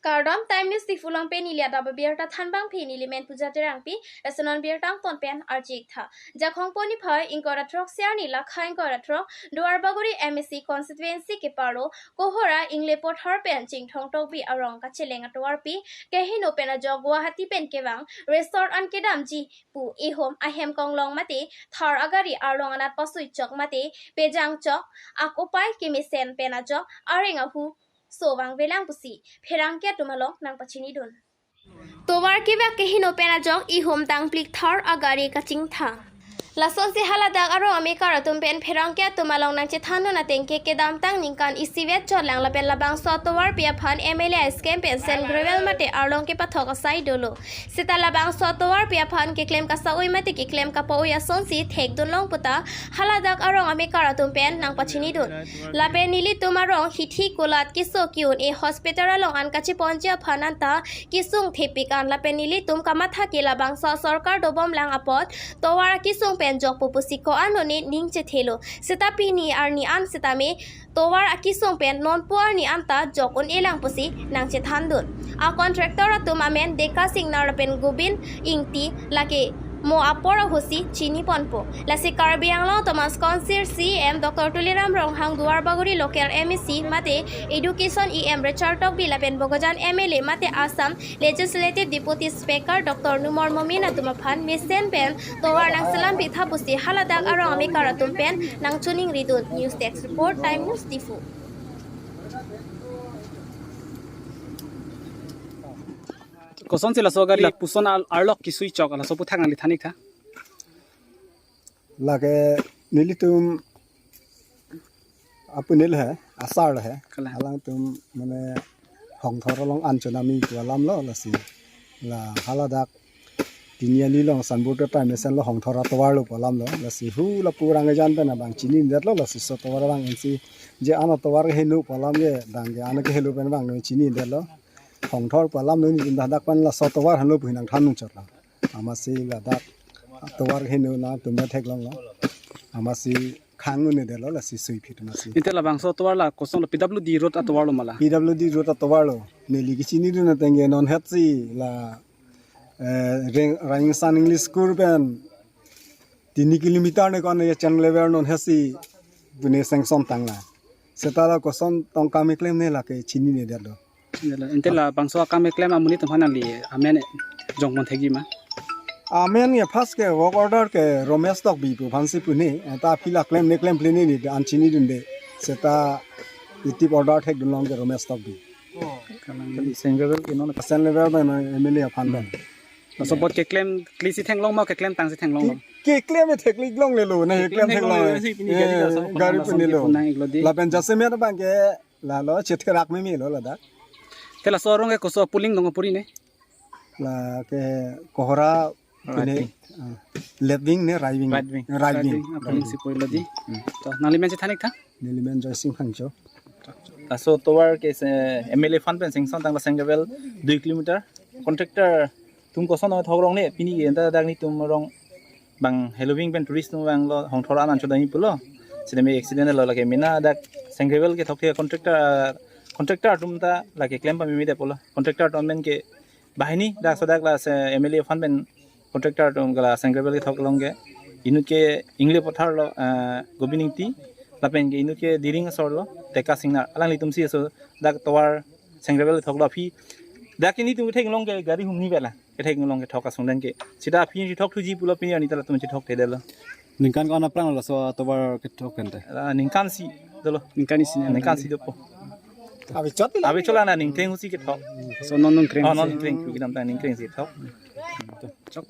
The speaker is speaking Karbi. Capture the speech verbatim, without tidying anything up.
Kardom, Time News Diphu along pen neli adap abirta thanbang phi neli men Puja Terangpi, lason non birta angton pen arju-ik tha. Jakhong poni phai ingkoi ra throk siar ni lakha ingkoi ra throk Duarbagori M A C constituency keparlo Kohora Ingle Pothar pen Chingthong Tokbi arong kacheleng atovarpi keheno pen ajok Guwahati pen kevang resort an kedamji pu ehom ahem konglong mate Thar agari arlong anat pasui chok mate pejang chok akopai kemesen pen ajok areng ahu so vangvelang pusi pherangke atum along nangpachinidun. Tovar kevak keheno pen ajok ihum tangplik Thar agari kachingthang. Lasonsi haladak arong amekar atum pen pherangke atum along nangchethandun ateng ke kedamtang ningkan isivet chotlang lapen labangso atovarpi aphan M L A scheme pen sand gravel mate arlong kepathok asai dolo. Seta labangso atovarpi aphan keklem kasa-oi mate keklem kapa-oi asonsi thekdunlong puta haladak arong amekar atum pen nangpachinidun. Lapen nelitum arong hithi kulat keso ke-un-e hospital along an kacheponji aphan anta kesung thepik an lapen nelitum kamatha ke labangso sorkar dobomlang apot tovar kesung pen jokpo pusi ko-an lone ning chethelo. Seta pini arni an setame tovar akesung pen nonpu arni anta jok un-elang pusi nangchethandun. A contractor atum amen Deka Singnar lapen Gobin Ingti, lake mo apor ahusi chiniponpo. Lasi Karbi Anglong Autonomous Council C E M Doctor Tuliram Ronghang, Duarbagori local M A C mate Education E M Richard Tokbi lapen Bokajan M L A mate Assam Legislative Deputy Speaker Doctor Numal Momin atum aphan mesen pen tovar nangselam pitha pusi haladak arong amekar atum pen nangchiningridun. News Desk Report, Time News Diphu. Kosonsi laso gari lapuson al-, arlok kesui chok, laso aputhak nangli than-ik tha. Lake nelitum apun neli he, asar le he. Kalang. Alangtum mane Hongthor along an chonamji pu alam lo, lasi la haladak pini arni along sanbur ta time mesen lo Hongthor atovar lo pu alam lo, lasi hu lapu rang ejan pen abang chinidetlo, lasi so tovar abang ensi je an atovar keheno pu alam ke dang ke an kehelo pen abang non chinidetlo. Hongthor pu alam lo, nelitum dak pen laso tovar henlo pu nangthan nung chotlo. Amatsi ladak tovar heno nangtum ta theklonglo. Amatsi khang un-edetlo, lasi sui phit amatsi. Ante labangso tovar la koson lo, P W D road atovar lo ma la? P W D road atovar lo. Neli kechinidun ateng ke non hetsi la, eh, Reng-, Rangsan English School pen tini kilometer ne kon ye cheng lever non hetsi pune sanction tanglo. Seta la koson tong kam keklem ne lake chininedetlo. Ante labangso akam keklem amonit aphan nangli amen jongpon thekji ma? Amen ke first ke work order ke Romesh Tokbi pu aphansi pune, ta aphi la klem ne klem pline ne an chinidunde. Seta itum order thekdunlong ke Romesh Tokbi. Kalang, sand gravel ke non? Sand gravel pen M L A aphan pen. Laso apot keklem klisi theklong ma, keklem tangsi theklong? Ke-, keklem thekli longlelo, ne keklem theklong. Pini gari laso aphan gari laso pune lo. Lapen jasemet abang ke lalo chetherak meme lo ladak. Te laso arong ke koso puling dong puri ne? Lake Kohora pune, right wing. Ah, left wing ne right wing? Right wing. Right wing. Right wing, ah, puling si puilo di. Hmm. To, nangli men chethan-ik tha? Neli men Joysing Phangcho. Laso tovar ke se M L A fund pen sanction tanglo sand gravel dui kilometer. Contractor atum koson thok rong ne, pini ke anta dak netum arong bang Halloween pen tourist atum vanglo Hongthor an an chodamji pulo. Sitame accident lo lake mena dak sand gravel kethok the contractor, contractor atum ta lake klem pameme det pulo. Contractor atum men ke banghini dak so dak la se M L A fund pen contractor atum ke la sand gravel kethok long ke. Inut ke Ingle Pothar lo, eh, Gobin Ingti, lapen ke inut ke Diring asor lo, Deka Singnar. Alanglitum si so dak tovar sand gravel kethok lo aphi. Dak netum theklong ke gari humni bela. Kethek long kethok asong dan ke. Seta aphi chethok thuji pulo, pini arni ta latum chethok thedetlo. Ningkan ko-an aphrang laso tovar kethok pen te? Ah, ningkan isi dolo. Ningkan isi ne? Ningkan isi dopo. Ave chot la. Ave chot la, na ningkreng husi kethok. So non ningkreng. Oh, non husi. Ningkreng, kedamtang ningkreng si kethok. To, chok.